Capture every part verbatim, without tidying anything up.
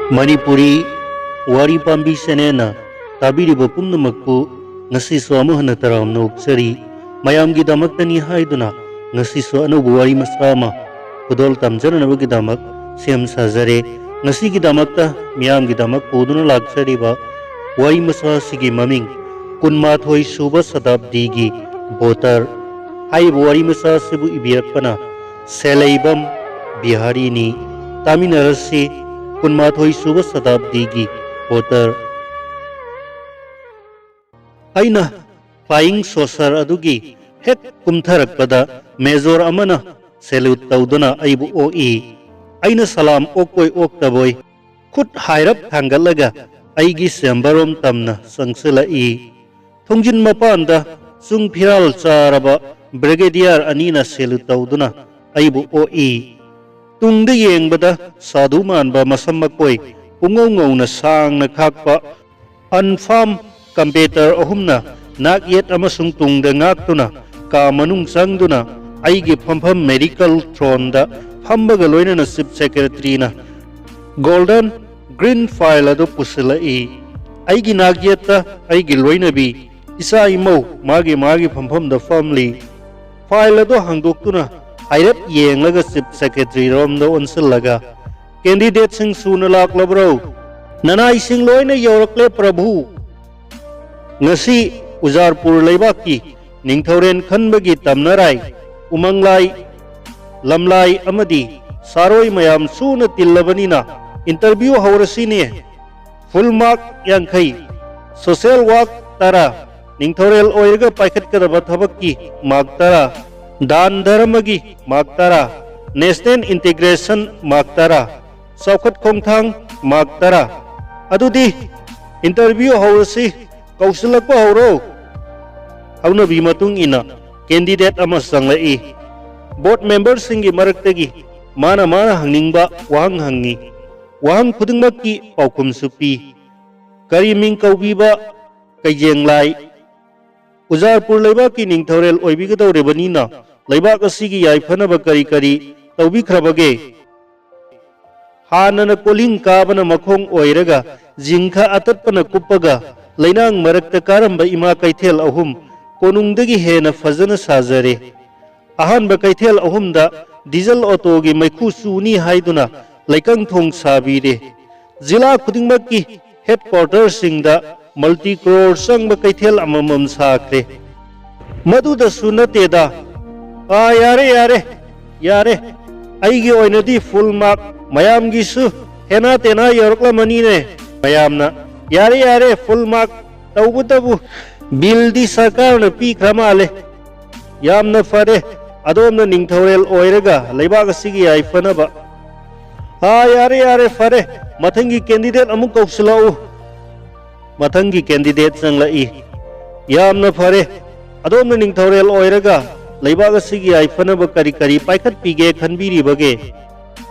ꯃꯅꯤꯄꯨꯔꯤ ꯋꯥꯔꯤ ꯄꯥꯝꯕꯤ ꯆꯦꯅꯦꯜꯅ ꯇꯥꯕꯤꯔꯤꯕ ꯄꯨꯝꯅꯃꯛꯄꯨ ꯉꯁꯤꯁꯨ ꯑꯃꯨꯛ ꯍꯟꯅ ꯇꯔꯥꯝꯅ ꯑꯣꯛꯆꯔꯤ꯫ ꯃꯌꯥꯝꯒꯤꯗꯃꯛꯇꯅꯤ ꯍꯥꯏꯗꯨꯅ ꯉꯁꯤꯁꯨ ꯑꯅꯧꯕ ꯋꯥꯔꯤ ꯃꯆꯥ ꯑꯃ ꯈꯨꯗꯣꯜ ꯇꯝꯖꯅꯅꯕꯒꯤꯗꯃꯛ ꯁꯦꯝ ꯁꯥꯖꯔꯦ꯫ ꯉꯁꯤꯒꯤꯗꯃꯛꯇ ꯃꯤꯌꯥꯝꯒꯤꯗꯃꯛ ꯄꯨꯗꯨꯅ ꯂꯥꯛꯆꯔꯤꯕ ꯋꯥꯔꯤ ꯃꯆꯥ ꯑꯁꯤꯒꯤ ꯃꯃꯤꯡ ꯀꯨꯟꯃꯥꯊꯣꯏ ꯁꯨꯕ ꯁꯇꯥꯕꯗꯤꯒꯤ ꯚꯣꯇꯔ ꯍꯥꯏꯔꯤꯕ ꯋꯥꯔꯤ ꯃꯆꯥ ꯑꯁꯤꯕꯨ ꯏꯕꯤꯔꯛꯄꯅ ꯁꯦꯂꯩꯕꯝ ꯕꯤꯍꯥꯔꯤꯅꯤ꯫ ꯇꯥꯃꯤꯟꯅꯔꯁꯤ ꯀꯨꯟꯃꯥꯊꯣꯏ ꯁꯨꯕ ꯁꯇꯥꯕꯗꯤꯒꯤ ꯚꯣꯇꯔ꯫ ꯑꯩꯅ flying saucer ꯑꯗꯨꯒꯤ ꯍꯦꯛ ꯀꯨꯝꯊꯔꯛꯄꯗ major ꯑꯃꯅ salute ꯇꯧꯗꯨꯅ ꯑꯩꯕꯨ ꯑꯣꯛꯏ꯫ ꯑꯩꯅ ꯁꯂꯥꯝ ꯑꯣꯛꯄꯣꯏ ꯑꯣꯛꯇꯕꯣꯏ ꯈꯨꯠ ꯍꯥꯏꯔꯞ ꯊꯥꯡꯒꯠꯂꯒ ꯑꯩꯒꯤ chamber ꯔꯣꯝ ꯇꯝꯅ ꯆꯪꯁꯤꯜꯂꯛꯏ꯫ ꯊꯣꯡꯖꯤꯟ ꯃꯄꯥꯟꯗ ꯆꯨꯡ ꯐꯤꯔꯥꯜ ꯆꯥꯔꯕ brigadier ꯑꯅꯤꯅ salute ꯇꯧꯗꯨꯅ ꯑꯩꯕꯨ ꯑꯣꯛꯏ꯫ ꯇꯨꯡꯗ ꯌꯦꯡꯕꯗ ꯁꯥꯗꯨ ꯃꯥꯟꯕ ꯃꯁꯝ ꯃꯀꯣꯏ ꯄꯨꯡꯉꯧ ꯉꯧꯅ ꯁꯥꯡꯅ ꯈꯥꯛꯄ unfarmed competitor ꯑꯍꯨꯝꯅ ꯅꯥꯛ ꯌꯦꯠ ꯑꯃꯁꯨꯡ ꯇꯨꯡꯗ ꯉꯥꯛꯇꯨꯅ ꯀꯥ ꯃꯅꯨꯡ ꯆꯪꯗꯨꯅ ꯑꯩꯒꯤ ꯐꯝꯐꯝ medical throne ꯗ ꯐꯝꯕꯒ ꯂꯣꯏꯅꯅ chief secretary ꯅ golden green file ꯑꯗꯨ ꯄꯨꯁꯤꯜꯂꯛꯏ꯫ ꯑꯩꯒꯤ ꯅꯥꯛ ꯌꯦꯠꯇ ꯑꯩꯒꯤ ꯂꯣꯏꯅꯕꯤ, ꯏꯆꯥ ꯏꯃꯧ ꯃꯥꯒꯤ ꯃꯥꯒꯤ ꯐꯝꯐꯝꯗ ꯐꯝꯂꯤ꯫ File ꯑꯗꯨ ꯍꯥꯡꯗꯣꯛꯇꯨꯅ ꯍꯥꯏꯔꯞ ꯌꯦꯡꯂꯒ chief secretary ꯔꯣꯝꯗ ꯑꯣꯟꯁꯤꯜꯂꯒ, "Candidate ꯁꯤꯡ ꯁꯨꯅ ꯂꯥꯛꯂꯕ꯭ꯔꯣ?" "ꯅꯅꯥꯏꯁꯤꯡ ꯂꯣꯏꯅ ꯌꯧꯔꯛꯂꯦ ꯄ꯭ꯔꯚꯨ꯫ ꯉꯁꯤ ꯎꯖꯥꯔꯄꯨꯔ ꯂꯩꯕꯥꯛꯀꯤ ꯅꯤꯡꯊꯧꯔꯦꯟ ꯈꯟꯕꯒꯤ ꯇꯝꯅꯔꯥꯏ, ꯎꯃꯪꯂꯥꯏ, ꯂꯝꯂꯥꯏ ꯑꯃꯗꯤ ꯁꯥꯔꯣꯏ ꯃꯌꯥꯝ ꯁꯨꯅ ꯇꯤꯜꯂꯕꯅꯤꯅ interview ꯍꯧꯔꯁꯤꯅꯦ꯫ Full mark ꯌꯥꯡꯈꯩ, social work ꯇꯔꯥ, ꯅꯤꯡꯊꯧꯔꯦꯜ ꯑꯣꯏꯔꯒ ꯄꯥꯏꯈꯠꯀꯗꯕ ꯊꯕꯛꯀꯤ mark ꯇꯔꯥ, ꯗꯥꯟ ꯙꯔꯃꯒꯤ mark ꯇꯔꯥ, national integration mark ꯇꯔꯥ, ꯆꯥꯎꯈꯠ ꯈꯣꯡꯊꯥꯡ mark ꯇꯔꯥ꯫ ꯑꯗꯨꯗꯤ interview ꯍꯧꯔꯁꯤ, ꯀꯧꯁꯤꯜꯂꯛꯄ ꯍꯧꯔꯣ꯫" ꯍꯧꯅꯕꯤ ꯃꯇꯨꯡ ꯏꯟꯅ candidate ꯑꯃ ꯆꯪꯂꯛꯏ꯫ Board member ꯁꯤꯡꯒꯤ ꯃꯔꯛꯇꯒꯤ ꯃꯥꯅ ꯃꯥꯅ ꯍꯪꯅꯤꯡꯕ ꯋꯥꯍꯪ ꯍꯪꯉꯤ꯫ ꯋꯥꯍꯪ ꯈꯨꯗꯤꯡꯃꯛꯀꯤ ꯄꯥꯎꯈꯨꯝꯁꯨ ꯄꯤ꯫ "ꯀꯔꯤ ꯃꯤꯡ ꯀꯧꯕꯤꯕ ꯀꯩꯖꯦꯡꯂꯥꯏ?" "ꯎꯖꯥꯔꯄꯨꯔ ꯂꯩꯕꯥꯛꯀꯤ ꯅꯤꯡꯊꯧꯔꯦꯜ ꯑꯣꯏꯕꯤꯒꯗꯧꯔꯤꯕꯅꯤꯅ ꯂꯩꯕꯥꯛ ꯑꯁꯤꯒꯤ ꯌꯥꯏꯐꯅꯕ ꯀꯔꯤ ꯀꯔꯤ ꯇꯧꯕꯤꯈ꯭ꯔꯕꯒꯦ?" ꯍꯥꯟꯅꯅ ꯀꯣꯂꯤꯡ ꯀꯥꯕꯅ ꯃꯈꯣꯡ ꯑꯣꯏꯔꯒ, ꯖꯤꯡꯈ ꯑꯇꯠꯄꯅ ꯀꯨꯞꯄꯒ, ꯂꯩꯅꯥꯡ ꯃꯔꯛꯇ ꯀꯥꯔꯝꯕ ꯏꯃꯥ ꯀꯩꯊꯦꯜ ꯑꯍꯨꯝ ꯀꯣꯅꯨꯡꯗꯒꯤ ꯍꯦꯟꯅ ꯐꯖꯅ ꯁꯥꯖꯔꯦ꯫ ꯑꯍꯥꯟꯕ ꯀꯩꯊꯦꯜ ꯑꯍꯨꯝꯗ ꯗꯤꯖꯜ ꯑꯣꯇꯣꯒꯤ ꯃꯩꯈꯨ ꯆꯨꯅꯤ ꯍꯥꯏꯗꯨꯅ ꯂꯩꯀꯪ ꯊꯣꯡ ꯁꯥꯕꯤꯔꯦ꯫ ꯖꯤꯂꯥ ꯈꯨꯗꯤꯡꯃꯛꯀꯤ ꯍꯦꯗꯀ꯭ꯋꯥꯇꯔꯁꯤꯡꯗ ꯃꯜꯇꯤ ꯀ꯭ꯔꯣꯔ ꯆꯪꯕ ꯀꯩꯊꯦꯜ ꯑꯃꯃꯝ ꯁꯥꯈ꯭ꯔꯦ꯫ ꯃꯗꯨꯗꯁꯨ ꯅꯠꯇꯦꯗ, ꯑꯥ, ꯌꯥꯔꯦ, ꯌꯥꯔꯦ, ꯌꯥꯔꯦ, ꯑꯩꯒꯤ ꯑꯣꯏꯅꯗꯤ ꯐꯨꯜ ꯃꯥꯔꯛ, ꯃꯌꯥꯝꯒꯤꯁꯨ ꯍꯦꯅꯥ ꯇꯦꯅꯥ ꯌꯧꯔꯛꯂꯝꯃꯅꯤꯅꯦ꯫ ꯃꯌꯥꯝꯅ, ꯌꯥꯔꯦ, ꯌꯥꯔꯦ, ꯐꯨꯜ ꯃꯥꯔꯛ, ꯇꯧꯕꯇꯕꯨ ꯕꯤꯜꯗꯤ ꯁꯔꯀꯥꯔꯅ ꯄꯤꯈ꯭ꯔ ꯃꯥꯜꯂꯦ꯫ ꯌꯥꯝꯅ ꯐꯔꯦ, ꯑꯗꯣꯝꯅ ꯅꯤꯡꯊꯧꯔꯦꯜ ꯑꯣꯏꯔꯒ ꯂꯩꯕꯥꯛ ꯑꯁꯤꯒꯤ ꯌꯥꯏꯐꯅꯕ꯫ ꯑꯥ, ꯌꯥꯔꯦ, ꯌꯥꯔꯦ, ꯐꯔꯦ, ꯃꯊꯪꯒꯤ ꯀꯦꯟꯗꯤꯗꯦꯠ ꯑꯃꯨꯛ ꯀꯧꯁꯤꯜꯂꯛꯎ꯫ ꯃꯊꯪꯒꯤ ꯀꯦꯟꯗꯤꯗꯦꯠ ꯆꯪꯂꯛꯏ꯫ ꯌꯥꯝꯅ ꯐꯔꯦ, ꯑꯗꯣꯝꯅ ꯅꯤꯡꯊꯧꯔꯦꯜ ꯑꯣꯏꯔꯒ ꯂꯩꯕꯥꯛ ꯑꯁꯤꯒꯤ ꯌꯥꯏꯐꯅꯕ ꯀꯔꯤ ꯀꯔꯤ ꯄꯥꯏꯈꯠꯄꯤꯒꯦ ꯈꯟꯕꯤꯔꯤꯕꯒꯦ?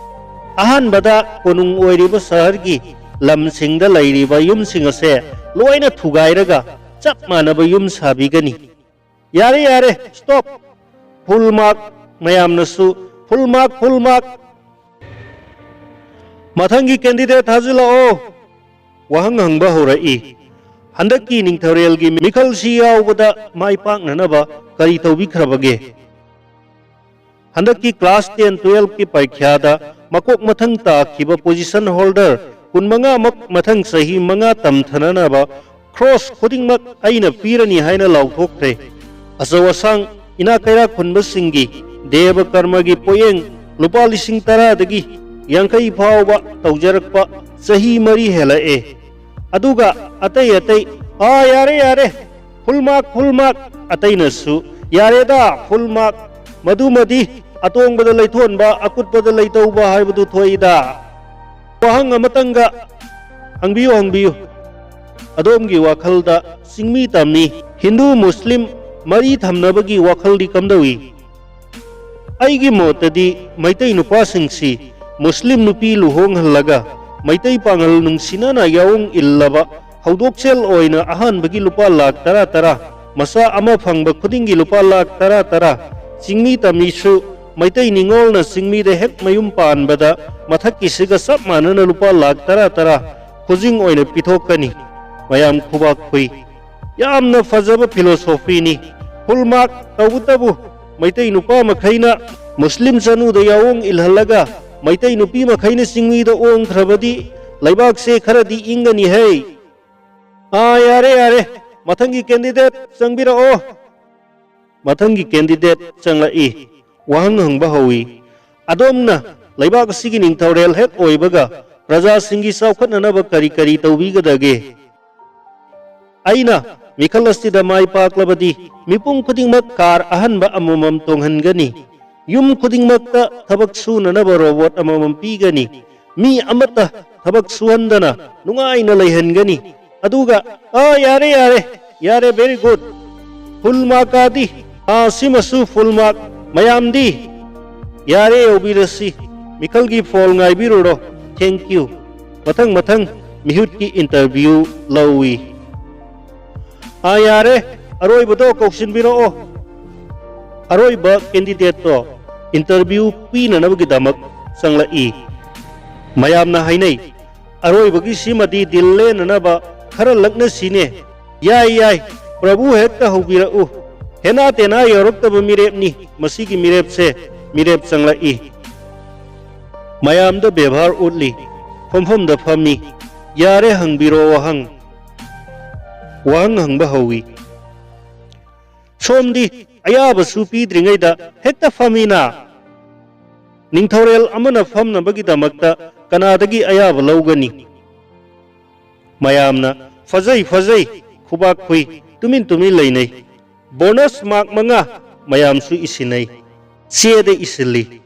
ꯑꯍꯥꯟꯕꯗ ꯀꯣꯅꯨꯡ ꯑꯣꯏꯔꯤꯕ ꯁꯍꯔꯒꯤ ꯂꯝꯁꯤꯡꯗ ꯂꯩꯔꯤꯕ ꯌꯨꯝꯁꯤꯡ ꯑꯁꯦ ꯂꯣꯏꯅ ꯊꯨꯒꯥꯏꯔꯒ ꯆꯞ ꯃꯥꯟꯅꯕ ꯌꯨꯝ ꯁꯥꯕꯤꯒꯅꯤ꯫ ꯌꯥꯔꯦ, ꯌꯥꯔꯦ, ꯁ꯭ꯇꯣꯞ! ꯐꯨꯜ ꯃꯥꯔꯛ, ꯃꯌꯥꯝꯅꯁꯨ ꯐꯨꯜ ꯃꯥꯔꯛ, ꯐꯨꯜ ꯃꯥꯔꯛ꯫ ꯃꯊꯪꯒꯤ ꯀꯦꯟꯗꯤꯗꯦꯠ ꯊꯥꯖꯤꯜꯂꯛꯑꯣ꯫ ꯋꯥꯍꯪ ꯍꯪꯕ ꯍꯧꯔꯛꯏ꯫ ꯍꯟꯗꯛꯀꯤ ꯅꯤꯡꯊꯧꯔꯦꯜꯒꯤ ꯃꯤꯈꯜꯁꯤ ꯌꯥꯎꯕꯗ ꯃꯥꯏ ꯄꯥꯛꯅꯅꯕ ꯀꯔꯤ ꯇꯧꯕꯤꯈ꯭ꯔꯕꯒꯦ? ꯍꯟꯗꯛꯀꯤ ꯀ꯭ꯂꯥꯁ ꯇꯦꯟ ꯇꯨꯌꯦꯜꯐꯀꯤ ꯄꯔꯤꯈ꯭ꯌꯥꯗ ꯃꯀꯣꯛ ꯃꯊꯪ ꯇꯥꯈꯤꯕ ꯄꯣꯖꯤꯁꯟ ꯍꯣꯜꯗꯔ ꯀꯨꯟꯃꯉꯥꯃꯛ ꯃꯊꯪ ꯆꯍꯤ ꯃꯉꯥ ꯇꯝꯊꯅꯅꯕ ꯈ꯭ꯔꯣꯁ ꯈꯨꯗꯤꯡꯃꯛ ꯑꯩꯅ ꯄꯤꯔꯅꯤ ꯍꯥꯏꯅ ꯂꯥꯎꯊꯣꯛꯈ꯭ꯔꯦ꯫ ꯑꯆꯧ ꯑꯁꯥꯡ ꯏꯅꯥꯛ ꯀꯩꯔꯥꯛ ꯈꯨꯟꯕꯁꯤꯡꯒꯤ ꯗꯦꯕ ꯀꯔꯃꯒꯤ ꯄꯣꯌꯦꯡ ꯂꯨꯄꯥ ꯂꯤꯁꯤꯡ ꯇꯔꯥꯗꯒꯤ ꯌꯥꯡꯈꯩ ꯐꯥꯎꯕ ꯇꯧꯖꯔꯛꯄ ꯆꯍꯤ ꯃꯔꯤ ꯍꯦꯜꯂꯛꯑꯦ꯫ ꯑꯗꯨꯒ ꯑꯇꯩ ꯑꯇꯩ, "ꯑꯥ, ꯌꯥꯔꯦ, ꯌꯥꯔꯦ, ꯐꯨꯜ ꯃꯥꯔꯛ, ꯐꯨꯜ ꯃꯥꯔꯛ", ꯑꯇꯩꯅꯁꯨ, "ꯌꯥꯔꯦꯗ, ꯐꯨꯜ ꯃꯥꯔꯛ, ꯃꯗꯨꯃꯗꯤ ꯑꯇꯣꯡꯕꯗ ꯂꯩꯊꯣꯟꯕ, ꯑꯀꯨꯠꯄꯗ ꯂꯩꯇꯧꯕ ꯍꯥꯏꯕꯗꯨ ꯊꯣꯛꯏꯗ"꯫ ꯋꯥꯍꯪ ꯑꯃꯇꯪꯒ ꯍꯪꯕꯤꯌꯨ, ꯍꯪꯕꯤꯌꯨ꯫ ꯑꯗꯣꯝꯒꯤ ꯋꯥꯈꯜꯗ ꯆꯤꯡꯃꯤ ꯇꯝꯃꯤ, ꯍꯤꯟꯗꯨ ꯃꯨꯁꯂꯤꯝ ꯃꯔꯤ ꯊꯝꯅꯕꯒꯤ ꯋꯥꯈꯜꯗꯤ ꯀꯝꯗꯧꯏ? ꯑꯩꯒꯤ ꯃꯣꯠꯇꯗꯤ ꯃꯩꯇꯩ ꯅꯨꯄꯥꯁꯤꯡꯁꯤ ꯃꯨꯁꯂꯤꯝ ꯅꯨꯄꯤ ꯂꯨꯍꯣꯡꯍꯜꯂꯒ ꯃꯩꯇꯩ ꯄꯥꯉꯜ ꯅꯨꯡꯁꯤꯅꯅ ꯌꯥꯑꯣꯡ ꯏꯜꯂꯕ ꯍꯧꯗꯣꯛꯆꯦꯜ ꯑꯣꯏꯅ ꯑꯍꯥꯟꯕꯒꯤ ꯂꯨꯄꯥ ꯂꯥꯈ ꯇꯔꯥ ꯇꯔꯥ, ꯃꯆꯥ ꯑꯃ ꯐꯪꯕ ꯈꯨꯗꯤꯡꯒꯤ ꯂꯨꯄꯥ ꯂꯥꯈ ꯇꯔꯥ ꯇꯔꯥ, ꯆꯤꯡꯃꯤ ꯇꯝꯃꯤꯁꯨ ꯃꯩꯇꯩ ꯅꯤꯉꯣꯜꯅ ꯆꯤꯡꯃꯤꯗ ꯍꯦꯛ ꯃꯌꯨꯝ ꯄꯥꯟꯕꯗ ꯃꯊꯛꯀꯤꯁꯤꯒ ꯆꯞ ꯃꯥꯟꯅꯅ ꯂꯨꯄꯥ ꯂꯥꯈ ꯇꯔꯥ ꯇꯔꯥ ꯈꯨꯖꯤꯡ ꯑꯣꯏꯅ ꯄꯤꯊꯣꯛꯀꯅꯤ꯫ ꯃꯌꯥꯝ ꯈꯨꯕꯥꯛ ꯈꯨꯏ꯫ ꯌꯥꯝꯅ ꯐꯖꯕ ꯐꯤꯂꯣꯁꯣꯐꯤꯅꯤ꯫ ꯐꯨꯜ ꯃꯥꯔꯛ꯫ ꯇꯧꯕꯇꯕꯨ ꯃꯩꯇꯩ ꯅꯨꯄꯥ ꯃꯈꯩꯅ ꯃꯨꯁꯂꯤꯝ ꯆꯅꯨꯗ ꯌꯥꯑꯣꯡ ꯏꯜꯍꯜꯂꯒ ꯃꯩꯇꯩ ꯅꯨꯄꯤ ꯃꯈꯩꯅ ꯆꯤꯡꯃꯤꯗ ꯑꯣꯡꯈ꯭ꯔꯕꯗꯤ ꯂꯩꯕꯥꯛꯁꯦ ꯈꯔꯗꯤ ꯏꯪꯒꯅꯤ ꯍꯦ꯫ ꯑꯥ, ꯌꯥꯔꯦ, ꯌꯥꯔꯦ꯫ ꯃꯊꯪꯒꯤ ꯀꯦꯟꯗꯤꯗꯦꯠ ꯆꯪꯕꯤꯔꯛꯑꯣ꯫ ꯃꯊꯪꯒꯤ ꯀꯦꯟꯗꯤꯗꯦꯠ ꯆꯪꯂꯛꯏ꯫ ꯋꯥꯍꯪ ꯍꯪꯕ ꯍꯧꯏ꯫ ꯑꯗꯣꯝꯅ ꯂꯩꯕꯥꯛ ꯑꯁꯤꯒꯤ ꯅꯤꯡꯊꯧꯔꯦꯜ ꯍꯦꯛ ꯑꯣꯏꯕꯒ ꯄ꯭ꯔꯖꯥꯁꯤꯡꯒꯤ ꯆꯥꯎꯈꯠꯅꯅꯕ ꯀꯔꯤ ꯀꯔꯤ ꯇꯧꯕꯤꯒꯗꯒꯦ? ꯑꯩꯅ ꯃꯤꯈꯜ ꯑꯁꯤꯗ ꯃꯥꯏ ꯄꯥꯛꯂꯕꯗꯤ ꯃꯤꯄꯨꯝ ꯈꯨꯗꯤꯡꯃꯛ ꯀꯥꯔ ꯑꯍꯟꯕ ꯑꯃꯃꯝ ꯇꯣꯡꯍꯟꯒꯅꯤ꯫ ꯌꯨꯝ ꯈꯨꯗꯤꯡꯃꯛꯇ ꯊꯕꯛ ꯁꯨꯅꯅꯕ ꯔꯣꯕꯣꯠ ꯑꯃꯃꯝ ꯄꯤꯒꯅꯤ꯫ ꯃꯤ ꯑꯃꯠꯇ ꯊꯕꯛ ꯁꯨꯍꯟꯗꯅ ꯅꯨꯡꯉꯥꯏꯅ ꯂꯩꯍꯟꯒꯅꯤ꯫ ꯑꯗꯨꯒ, ꯑꯥ, ꯌꯥꯔꯦ, ꯌꯥꯔꯦ, ꯌꯥꯔꯦ, very good꯫ ꯐꯨꯜ ꯃꯥꯔꯛ ꯀꯥꯗꯤ, ꯑꯥ, ꯁꯤꯃꯁꯨ ꯐꯨꯜ ꯃꯥꯔꯛ꯫ ꯃꯌꯥꯝꯗꯤ ꯌꯥꯔꯦ, ꯌꯧꯕꯤꯔꯁꯤ꯫ ꯃꯤꯈꯜꯒꯤ ꯐꯣꯜ ꯉꯥꯏꯕꯤꯔꯨꯔꯣ꯫ Thank you꯫ ꯃꯊꯪ ꯃꯊꯪ ꯃꯤꯍꯨꯠꯀꯤ ꯏꯟꯇꯔꯚ꯭ꯌꯨ ꯂꯧꯏ꯫ ꯑꯥ, ꯌꯥꯔꯦ, ꯑꯔꯣꯏꯕꯗꯣ ꯀꯧꯁꯤꯟꯕꯤꯔꯛꯑꯣ꯫ ꯑꯔꯣꯏꯕ ꯀꯦꯟꯗꯤꯗꯦꯠꯇꯣ ꯏꯟꯇꯔꯚ꯭ꯌꯨ ꯄꯤꯅꯅꯕꯒꯤꯗꯃꯛ ꯆꯪꯂꯛꯏ꯫ ꯃꯌꯥꯝꯅ ꯍꯥꯏꯅꯩ, "ꯑꯔꯣꯏꯕꯒꯤ ꯁꯤꯃꯗꯤ ꯗꯤꯜ ꯂꯦꯟꯅꯅꯕ ꯈꯔ ꯂꯛꯅꯁꯤꯅꯦ"꯫ "ꯌꯥꯏ, ꯌꯥꯏ, ꯄ꯭ꯔꯚꯨ ꯍꯦꯛꯇ ꯍꯧꯕꯤꯔꯛꯎ꯫ ꯍꯦꯅꯥ ꯇꯦꯅꯥ ꯌꯧꯔꯛꯇꯕ ꯃꯤꯔꯦꯞꯅꯤ ꯃꯁꯤꯒꯤ ꯃꯤꯔꯦꯞꯁꯦ, ꯃꯤꯔꯦꯞ ꯆꯪꯂꯛꯏ"꯫ ꯃꯌꯥꯝꯗ ꯕꯦꯕꯥꯔ ꯎꯠꯂꯤ꯫ ꯐꯝꯐꯝꯗ ꯐꯝꯃꯤ꯫ "ꯌꯥꯔꯦ, ꯍꯪꯕꯤꯔꯣ ꯋꯥꯍꯪ"꯫ ꯋꯥꯍꯪ ꯍꯪꯕ ꯍꯧꯏ꯫ "ꯁꯣꯝꯗꯤ ꯑꯌꯥꯕꯁꯨ ꯄꯤꯗ꯭ꯔꯤꯉꯩꯗ ꯍꯦꯛꯇ ꯐꯝꯃꯤꯅ꯫ ꯅꯤꯡꯊꯧꯔꯦꯜ ꯑꯃꯅ ꯐꯝꯅꯕꯒꯤꯗꯃꯛꯇ ꯀꯅꯥꯗꯒꯤ ꯑꯌꯥꯕ ꯂꯧꯒꯅꯤ?" ꯃꯌꯥꯝꯅ, "ꯐꯖꯩ, ꯐꯖꯩ"꯫ ꯈꯨꯕꯥꯛ ꯈꯨꯏ꯫ ꯇꯨꯃꯤꯟ ꯇꯨꯃꯤꯟ ꯂꯩꯅꯩ꯫ ꯕꯣꯅꯁ ꯃꯥꯔꯛ ꯃꯉꯥ꯫ ꯃꯌꯥꯝꯁꯨ ꯏꯁꯤꯟꯅꯩ꯫ ꯆꯦꯗ ꯏꯁꯤꯜꯂꯤ꯫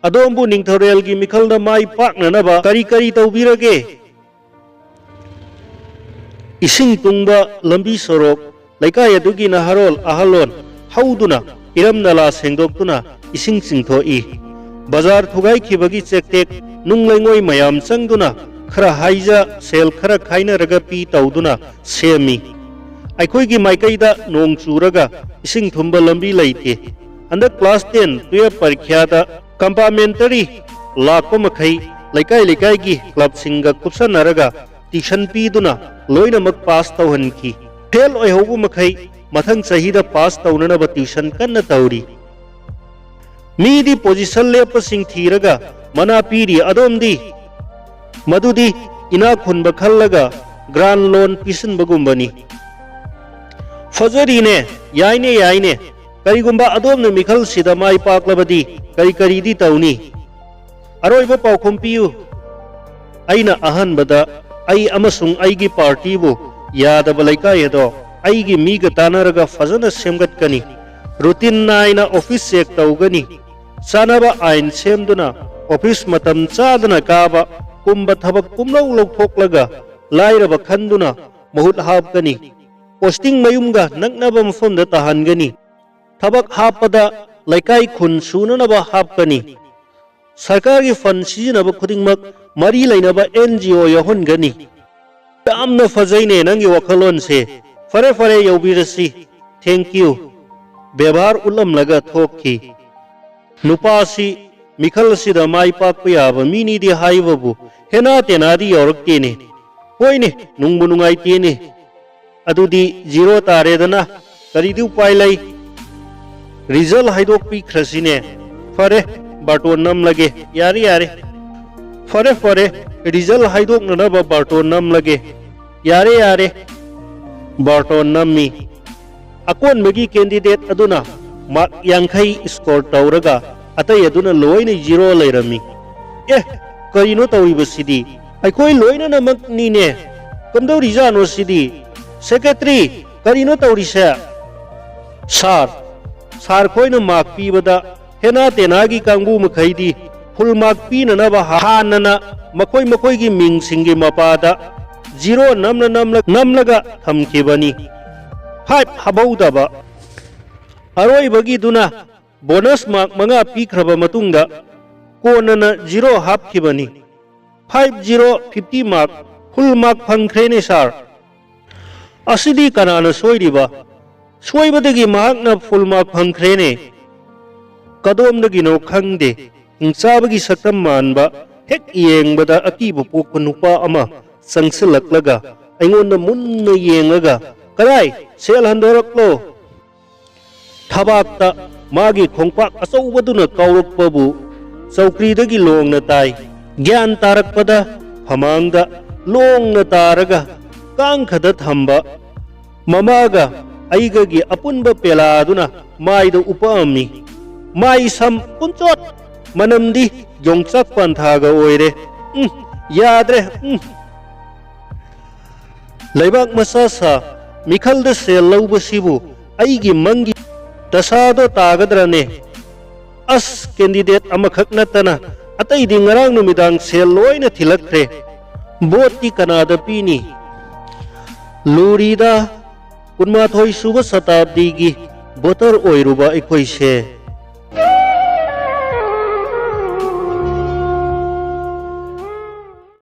"ꯑꯗꯣꯝꯕꯨ ꯅꯤꯡꯊꯧꯔꯦꯜꯒꯤ ꯃꯤꯈꯜꯗ ꯃꯥꯏ ꯄꯥꯛꯅꯅꯕ ꯀꯔꯤ ꯀꯔꯤ ꯇꯧꯕꯤꯔꯒꯦ?" ꯏꯁꯤꯡ ꯇꯨꯡꯕ ꯂꯝꯕꯤ ꯁꯣꯔꯣꯛ, ꯂꯩꯀꯥꯏ ꯑꯗꯨꯒꯤ ꯅꯍꯥꯔꯣꯜ ꯑꯍꯜꯂꯣꯟ ꯍꯧꯗꯨꯅ ꯏꯔꯝ ꯅꯂꯥ ꯁꯦꯡꯗꯣꯛꯇꯨꯅ ꯏꯁꯤꯡ ꯆꯤꯡꯊꯣꯛꯏ꯫ ꯕꯖꯥꯔ ꯊꯨꯒꯥꯏꯈꯤꯕꯒꯤ ꯆꯦꯛꯇꯦꯛ, ꯅꯨꯡ ꯂꯩꯉꯣꯏ ꯃꯌꯥꯝ ꯆꯪꯗꯨꯅ ꯈꯔ ꯍꯥꯏꯖ, ꯁꯦꯜ ꯈꯔ ꯈꯥꯏꯅꯔꯒ ꯄꯤ ꯇꯧꯗꯨꯅ ꯁꯦꯝꯃꯤ꯫ ꯑꯩꯈꯣꯏꯒꯤ ꯃꯥꯏꯀꯩꯗ ꯅꯣꯡ ꯆꯨꯔꯒ ꯏꯁꯤꯡ ꯊꯨꯝꯕ ꯂꯝꯕꯤ ꯂꯩꯇꯦ꯫ ꯍꯟꯗꯛ class ten, twelve ꯄꯔꯤꯈ꯭ꯌꯥꯗ complimentary ꯂꯥꯛꯄ ꯃꯈꯩ ꯂꯩꯀꯥꯏ ꯂꯩꯀꯥꯏꯒꯤ clubꯁꯤꯡꯒ ꯀꯨꯞꯁꯟꯅꯔꯒ tuition ꯄꯤꯗꯨꯅ ꯂꯣꯏꯅꯃꯛ pass ꯇꯧꯍꯟꯈꯤ꯫ Fail ꯑꯣꯏꯍꯧꯕ ꯃꯈꯩ ꯃꯊꯪ ꯆꯍꯤꯗ pass ꯇꯧꯅꯅꯕ tuition ꯀꯟꯅ ꯇꯧꯔꯤ꯫ ꯃꯤꯗꯤ position ꯂꯦꯞꯄꯁꯤꯡ ꯊꯤꯔꯒ ꯃꯅꯥ ꯄꯤꯔꯤ, ꯑꯗꯣꯝꯗꯤ? ꯃꯗꯨꯗꯤ ꯏꯅꯥꯛ ꯈꯨꯟꯕ ꯈꯜꯂꯒ grant loan ꯄꯤꯁꯤꯟꯕꯒꯨꯝꯕꯅꯤ꯫ ꯐꯖꯔꯤꯅꯦ, ꯌꯥꯏꯅꯦ, ꯌꯥꯏꯅꯦ꯫ ꯀꯔꯤꯒꯨꯝꯕ ꯑꯗꯣꯝꯅ ꯃꯤꯈꯜꯁꯤꯗ ꯃꯥꯏ ꯄꯥꯛꯂꯕꯗꯤ ꯀꯔꯤ ꯀꯔꯤꯗꯤ ꯇꯧꯅꯤ? ꯑꯔꯣꯏꯕ ꯄꯥꯎꯈꯨꯝ ꯄꯤꯌꯨ꯫ ꯑꯩꯅ ꯑꯍꯥꯟꯕꯗ ꯑꯩ ꯑꯃꯁꯨꯡ ꯑꯩꯒꯤ partyꯕꯨ ꯌꯥꯗꯕ ꯂꯩꯀꯥꯏ ꯑꯗꯣ ꯑꯩꯒꯤ ꯃꯤꯒ ꯇꯥꯟꯅꯔꯒ ꯐꯖꯅ ꯁꯦꯝꯒꯠꯀꯅꯤ꯫ Routine ꯅꯥꯏꯅ office check ꯇꯧꯒꯅꯤ꯫ ꯆꯥꯅꯕ ꯑꯥꯏꯟ ꯁꯦꯝꯗꯨꯅ office ꯃꯇꯝ ꯆꯥꯗꯅ ꯀꯥꯕ ꯀꯨꯝꯕ ꯊꯕꯛ ꯄꯨꯝꯂꯧ ꯂꯧꯊꯣꯛꯂꯒ ꯂꯥꯏꯔꯕ ꯈꯟꯗꯨꯅ ꯃꯍꯨꯠ ꯍꯥꯞꯀꯅꯤ꯫ Posting ꯃꯌꯨꯝꯒ ꯅꯛꯅꯕ ꯃꯐꯝꯗ ꯇꯥꯍꯟꯒꯅꯤ꯫ ꯊꯕꯛ ꯍꯥꯞꯄꯗ ꯂꯩꯀꯥꯏ ꯈꯨꯟ ꯁꯨꯅꯅꯕ ꯍꯥꯞꯀꯅꯤ꯫ ꯁꯔꯀꯥꯔꯒꯤ fund ꯁꯤꯖꯤꯟꯅꯕ ꯈꯨꯗꯤꯡꯃꯛ ꯃꯔꯤ ꯂꯩꯅꯕ NGO ꯌꯥꯎꯍꯟꯒꯅꯤ꯫ ꯌꯥꯝꯅ ꯐꯖꯩꯅꯦ ꯅꯪꯒꯤ ꯋꯥꯈꯜꯂꯣꯟꯁꯦ꯫ ꯐꯔꯦ, ꯐꯔꯦ, ꯌꯧꯕꯤꯔꯁꯤ꯫ Thank you꯫ ꯕꯦꯕꯥꯔ ꯎꯠꯂꯝꯂꯒ ꯊꯣꯛꯈꯤ꯫ ꯅꯨꯄꯥꯁꯤ ꯃꯤꯈꯜ ꯑꯁꯤꯗ ꯃꯥꯏ ꯄꯥꯛꯄ ꯌꯥꯕ ꯃꯤꯅꯤꯗꯤ ꯍꯥꯏꯕꯕꯨ ꯍꯦꯅꯥ ꯇꯦꯅꯥꯗꯤ ꯌꯧꯔꯛꯇꯦꯅꯦ꯫ ꯍꯣꯏꯅꯦ, ꯅꯨꯡꯕꯨ ꯅꯨꯡꯉꯥꯏꯇꯦꯅꯦ꯫ ꯑꯗꯨꯗꯤ zero ꯇꯥꯔꯦꯗꯅ꯫ ꯀꯔꯤꯗꯤ ꯎꯄꯥꯏ ꯂꯩ? Result ꯍꯥꯏꯗꯣꯛꯄꯤꯈ꯭ꯔꯁꯤꯅꯦ꯫ ꯐꯔꯦ, ꯕꯥꯔꯇꯣꯟ ꯅꯝꯂꯒꯦ꯫ ꯌꯥꯔꯦ, ꯌꯥꯔꯦ꯫ ꯐꯔꯦ, ꯐꯔꯦ, result ꯍꯥꯏꯗꯣꯛꯅꯅꯕ ꯕꯥꯔꯇꯣꯟ ꯅꯝꯂꯒꯦ꯫ ꯌꯥꯔꯦ, ꯌꯥꯔꯦ, ꯕꯥꯔꯇꯣꯟ ꯅꯝꯃꯤ꯫ ꯑꯀꯣꯟꯕꯒꯤ candidate ꯑꯗꯨꯅ mark ꯌꯥꯡꯈꯩ score ꯇꯧꯔꯒ ꯑꯇꯩ ꯑꯗꯨꯅ ꯂꯣꯏꯅ zero ꯂꯩꯔꯝꯃꯤ꯫ ꯑꯦ, ꯀꯔꯤꯅꯣ ꯇꯧꯔꯤꯕꯁꯤꯗꯤ? ꯑꯩꯈꯣꯏ ꯂꯣꯏꯅꯅꯃꯛꯅꯤꯅꯦ꯫ ꯀꯝꯗꯧꯔꯤꯖꯥꯠꯅꯣ ꯁꯤꯗꯤ? Secretary, ꯀꯔꯤꯅꯣ ꯇꯧꯔꯤꯁꯦ? Sir, sir ꯈꯣꯏꯅ mark ꯄꯤꯕꯗ ꯍꯦꯅꯥ ꯇꯦꯅꯥꯒꯤ ꯀꯥꯡꯕꯨ ꯃꯈꯩꯗꯤ full mark ꯄꯤꯅꯅꯕ ꯍꯥꯟꯅꯅ ꯃꯈꯣꯏ ꯃꯈꯣꯏꯒꯤ ꯃꯤꯡꯁꯤꯡꯒꯤ ꯃꯄꯥꯗ zero ꯅꯝꯅ ꯅꯝꯂ-, ꯅꯝꯂꯒ ꯊꯝꯈꯤꯕꯅꯤ꯫ Five ꯍꯥꯞꯍꯧꯗꯕ꯫ ꯑꯔꯣꯏꯕꯒꯤꯗꯨꯅ bonus mark ꯃꯉꯥ ꯄꯤꯈ꯭ꯔꯕ ꯃꯇꯨꯡꯗ ꯀꯣꯟꯅꯅ zero ꯍꯥꯞꯈꯤꯕꯅꯤ꯫ Five zero, fifty mark, full mark ꯐꯪꯈ꯭ꯔꯦꯅꯦ sir꯫ ꯑꯁꯤꯗꯤ ꯀꯅꯥꯅ ꯁꯣꯏꯔꯤꯕ? ꯁꯣꯏꯕꯗꯒꯤ ꯃꯍꯥꯛꯅ full mark ꯐꯪꯈ꯭ꯔꯦꯅꯦ꯫ ꯀꯗꯣꯝꯗꯒꯤꯅꯣ ꯈꯪꯗꯦ, ꯍꯤꯡꯆꯥꯕꯒꯤ ꯁꯛꯇꯝ ꯃꯥꯟꯕ, ꯍꯦꯛ ꯌꯦꯡꯕꯗ ꯑꯀꯤꯕ ꯄꯣꯛꯄ ꯅꯨꯄꯥ ꯑꯃ ꯆꯪꯁꯤꯜꯂꯛꯂꯒ ꯑꯩꯉꯣꯟꯗ ꯃꯨꯟꯅ ꯌꯦꯡꯂꯒ, "ꯀꯗꯥꯏ? ꯁꯦꯜ ꯍꯟꯗꯣꯔꯛꯂꯣ!" ꯊꯕꯥꯛꯇ ꯃꯥꯒꯤ ꯈꯣꯡꯄꯥꯛ ꯑꯆꯧꯕꯗꯨꯅ ꯀꯥꯎꯔꯛꯄꯕꯨ ꯆꯧꯀ꯭ꯔꯤꯗꯒꯤ ꯂꯣꯡꯅ ꯇꯥꯏ꯫ ꯒ꯭ꯌꯥꯟ ꯇꯥꯔꯛꯄꯗ ꯐꯃꯥꯡꯗ ꯂꯣꯡꯅ ꯇꯥꯔꯒ ꯀꯥꯡꯈꯗ ꯊꯝꯕ ꯃꯃꯥꯒ ꯑꯩꯒꯒꯤ ꯑꯄꯨꯟꯕ ꯄꯦꯂꯥꯗꯨꯅ ꯃꯥꯏꯗ ꯎꯞꯄꯛꯑꯝꯃꯤ꯫ ꯃꯥꯏ ꯁꯝ ꯄꯨꯟꯆꯣꯠ, ꯃꯅꯝꯗꯤ ꯌꯣꯡꯆꯥꯛ ꯄꯥꯟꯊꯥꯒ ꯑꯣꯏꯔꯦ꯫ ꯎꯝ, ꯌꯥꯗ꯭ꯔꯦ꯫ ꯎꯝ꯫ ꯂꯩꯕꯥꯛ ꯃꯆꯥ ꯁꯥ, ꯃꯤꯈꯜꯗ ꯁꯦꯜ ꯂꯧꯕꯁꯤꯕꯨ ꯑꯩꯒꯤ ꯃꯪꯒꯤ ꯗꯁꯥꯗꯣ ꯇꯥꯒꯗ꯭ꯔꯅꯦ? ꯑꯁ, ꯀꯦꯟꯗꯤꯗꯦꯠ ꯑꯃꯈꯛ ꯅꯠꯇꯅ ꯑꯇꯩꯗꯤ ꯉꯔꯥꯡ ꯅꯨꯃꯤꯗꯥꯡ ꯁꯦꯜ ꯂꯣꯏꯅ ꯊꯤꯜꯂꯛꯈ꯭ꯔꯦ꯫ ꯚꯣꯠꯇꯤ ꯀꯅꯥꯗ ꯄꯤꯅꯤ? ꯂꯨꯔꯤꯗ, ꯀꯨꯟꯃꯥꯊꯣꯏ ꯁꯨꯕ ꯁꯇꯥꯕꯗꯤꯒꯤ ꯚꯣꯇꯔ ꯑꯣꯏꯔꯨꯕ ꯑꯩꯈꯣꯏꯁꯦ꯫